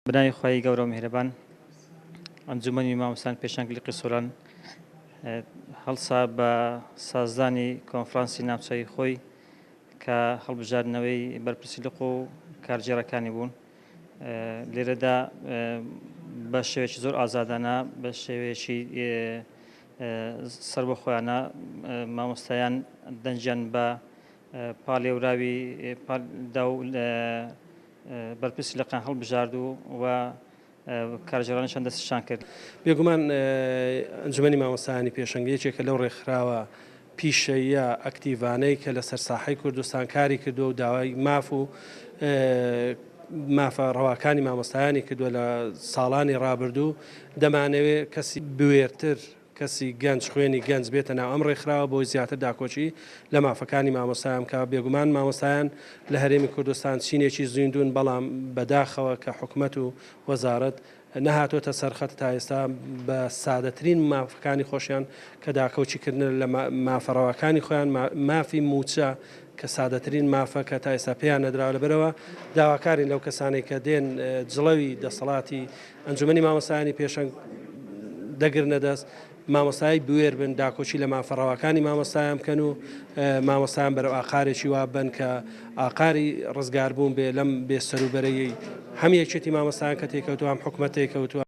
بەناوی خوای گەورە و میهرەبان ئەنجومەنی مامۆستایان پێشەنگ لقی سۆران هەڵسا بە سازدانی کۆنفرانسی ناوچەی خۆی کە هەڵبژاردنەوەی بەرپرسی لق و کارگێڕەکانی بوون لێرەدا بە شێوەیەکی زۆر ئازادانە بە شێوەیەکی سەربەخۆیانە مامۆستایان دەنگیان بە پاڵێوراوی دا و بەرپرسی لقیان هەڵبژارد و و کارگێڕانیشیان دەستنیشان کرد. بێگومان ئەنجومەنی مامۆستایانی پێشەنگ یەکێکە لەو ڕێکخراوە پیشەییە ئەکتیڤانەی کە لەسەر ساحەی کوردستان کاری کردووە و داوای ماف و مافە ڕەواکانی مامۆستایانی کردووە لە ساڵانی ڕابردوو، دەمانەوێت کەسی بوێرتر کەسی گەنج خوێنی گەنج بێتە ناو ئەم ڕێکخراوە بۆی زیاتر داکۆکی لە مافەکانی مامۆستایان بکا، بێگومان مامۆستایان لە هەرێمی کوردستان چینێکی زیندوون بەڵام بەداخەوە کە حکومەت و وەزارەت نەهاتۆتە سەر خەت تا ئێستا بە سادەترین مافەکانی خۆشیان کە داکۆکی کردنە لە مافە ڕەواکانی خۆیان مافی مووچە کە سادەترین مافە کە تا ئێستا پێیان نەدراوە لەبەرئەوە داواکارین لەو کەسانەی کە دێن جڵەوی دەسەڵاتی ئەنجومەنی مامۆستایانی پێشەنگ دەگرنە دەست، مامۆستای بوێر بن، داکۆکی لە مافە ڕەواکانی مامۆستایان بکەن و مامۆستایان بەرەو ئاقارێکی وا ببەن کە ئاقاری ڕزگاربوون بێ لەم بێ سەروبەرەیەی هەم یەکێتی مامۆستایان کە تێکەوتووە هەم حکومەت تێکەوتووە.